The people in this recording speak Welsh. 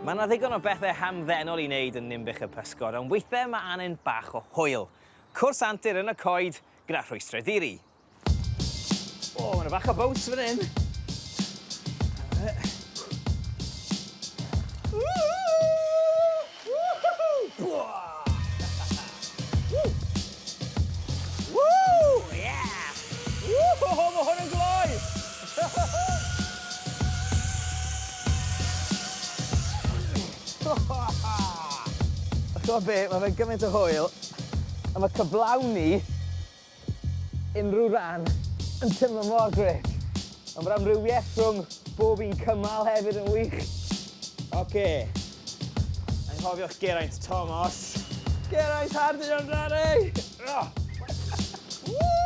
Mae yna ddigon o bethau hamddenol i wneud yn Ninbych y Pysgod, ond weithiau mae angen bach o hwyl. Cwrs antur yn y coed gyda rhwystrau diri. O, mae yna bach o bounce fan hyn. Woo! Yeah! Woo! Mae hwn yn gloi! Ch'mod be', ma' fe'n gymaint o hwyl, a ma' cyflawni unrhyw ran yn timlo mor grêt. A ma'r amrywieth rhwng bob un cymal hefyd yn wych. Oce. Anghofiwch Geraint Thomas. Geraint Harding amdani! Woo!